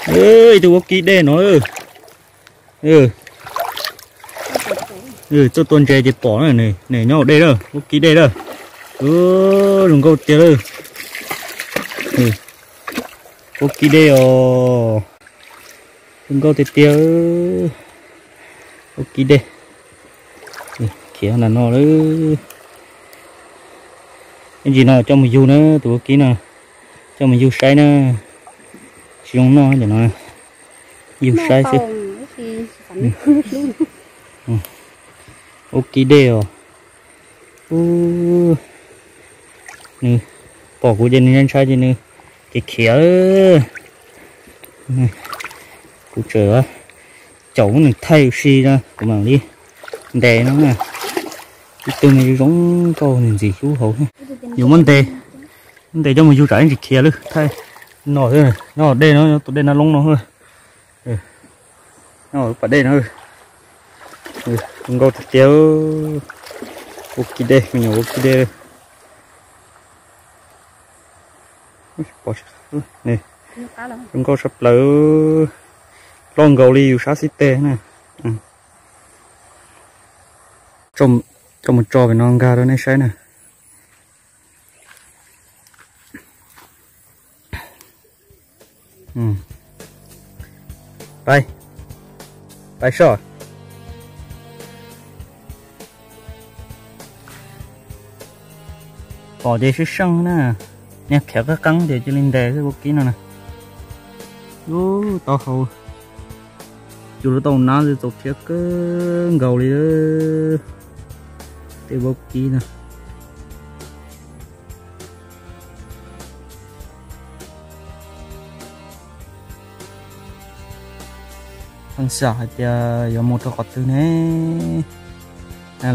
Ib tug vaub kib dej no. Txawj tua ntses ces pom na, nws nyob hauv dej na, vaub kib dej na. Zoo nkauj tiag lawm. Vaub kib dej os. Zoo nkauj tiag tiag. Vaub kib dej. Khiav ntawm no lawm. Ib ntsis no coj mus yug na, tus vaub kib no. Coj mus yug saib na. Tsis zoo noj cov no. Yug saib xwb. Vaub kib dej os. Nws pom kuv ces nws ntshai ntshai ces nws khiav khiav. Kuv tseem caum nws thaij ua si na, kuv mam li ntes no na. Ib tug me zoo nkauj ntxim hlub hauv. Yuav muab ntes, muab ntes coj mus yug tsam ib ntsis khiav lawm. Thaij no, nyob dej no, nyob tus dej Nab Loob no. Nyob pas dej no. Zoo nkauj tiag tiag. Vaub kib dej, me nyuam vaub kib dej. Zoo nkauj sab plaws. Loj nkaus li yus sab xib teg na. Coj mus tso pem no nkag rau nej saib na. Pais, pais soj. Pom ces seej seej na, niag khiav qeeb qeeb ces cia li ntes tej vaub kib no na. Ub, taub hau, cua lub taub hau nab txaus rhiab kawg nkaus li tej vaub kib na. Pheej xav hais tias yuav mus rau qhov twg ne,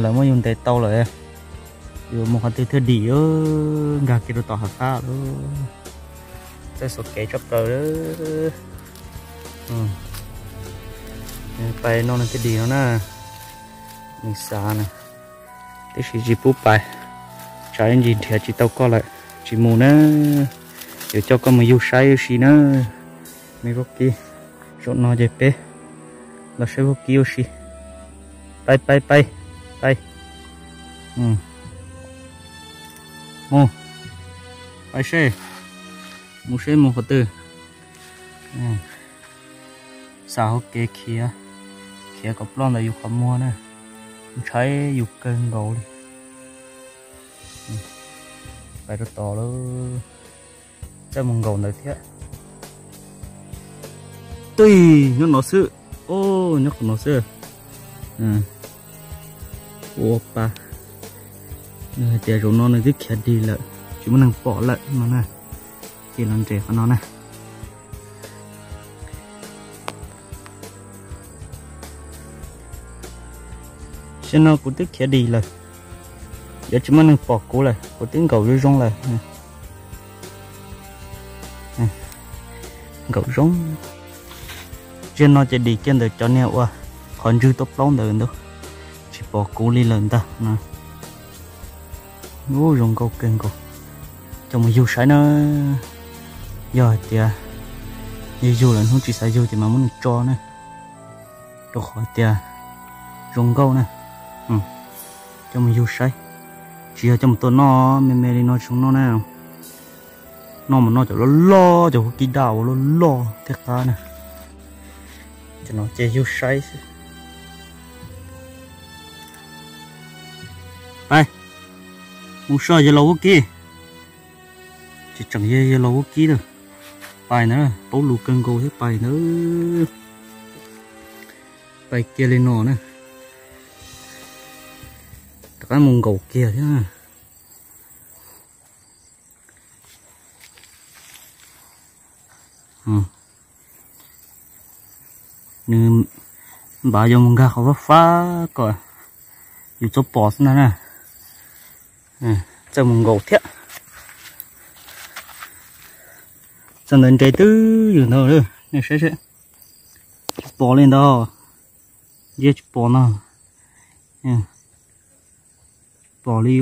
lawv muab yus ntes tau lawm, yuav mus qhov twg thiaj dim, nkag kiag rau tom hav fab lawm. Txawj xuas kev tshaj plaws. Pais no nws thiaj dim no na, nws xav na, tiam sis tsis pub pais, tsam ib ntsis nrhiav tsis tau koj lawm tsis mus na. Yuav coj koj mus yug saib ua si na, me vaub kib. Zaum no ces peb los saib vaub kib ua si. Pais, pais, pais, pais. Mus, pais seb, mus seb mus qhov twg. Xav hauv kev khiav, khiav kom ploj ntawm yus qhov muag na, ntshai yus kawg nkaus li. Pais rau tod lawm, txawj mus nkaum ntawd thiab. Twb nyob no xwb, nyob qhov no xwb. Ua pa, nws hais tias zaum no nws twb khiav dig lawm, tsis muaj neeg pom lawm no na. Ces los nres qhov no na. Zaum no kuv twb khiav dig lawm, yuav tsis muaj neeg pom kuv lawm, kuv twb nkaum zoo zoo lawm. Nkaum zoo. Zaum no ces dim kiag ntawm cov niag uas qhov ntswg tuaj plaub ntawd ntag, tsis pom kuv li lawm ntag no. Ub, zoo nkauj kawg nkaus, coj mus yug saib na. Yog hais tias yug yug lawm hnub tsis xav yug ces mam muab nws tso na, rau qhov tias zoo nkauj na. Coj mus yug saib, tsis yog coj mus tua noj me me li no tsis zoo noj na. Noj mas noj cov loj loj, cov huab kib daj uas loj loj thiaj qab na. Cov no ces yug saib xwb. Pais, mus soj yawg laus vaub kib. Tsis tseem yog yawg laus vaub kib lawm, pais ntawd paub lus kawg nkaus thiab pais ntawd. Pais kiag li no na, rov qab mus nkaum kiag thiab. Nws npaj yuav mus nkag qhov fab fab kom yus txhob pom xwb ntag na. Txawj mus nkaum thiab. Txawj ntawd nres twb ywm ntawd, nej saib seb. Tsis pom li ntawd, ntshe tsis pom no. Pom li,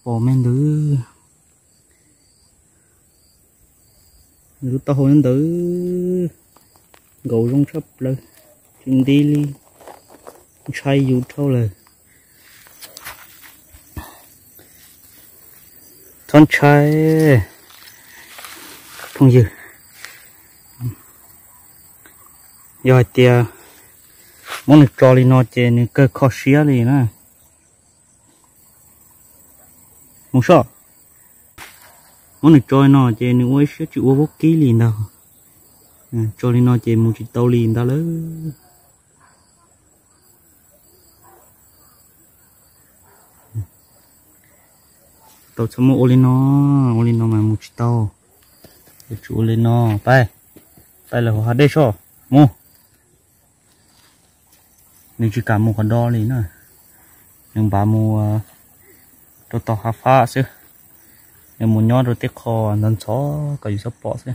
pom me ntawd. Lub taub hau nyob ntawd nkaus zoo tshaj plaws, tsis nti li, ntshai yus dhau lawm. Txhob ntshai, phooj ywg. Yog hais tias muab nws tso li no ces nws kawg kho siab li na. Mus soj, muab nws tso li no ces nws ua ib siab tsis ua vaub kib li ntag. Tso li no ces mus tsis tau li ntag lawm. Tau txhob muab ua li no, ua li no mas mus tsis tau. Yuav tsum ua li no, pab, pab lawm hauv hav dej soj, mus. Nws tsis kam mus qhov do li na, nws npaj mus rau tom hav fab xwb, nws mus nyob rau tej qho ntxhov ntxhov kom yus txhob pom xwb.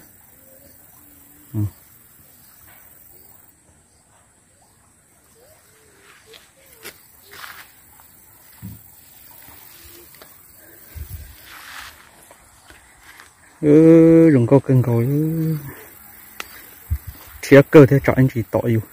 Zoo nkauj kawg nkaus, rhiab kawg thiab tsam ib ntsis tom yus.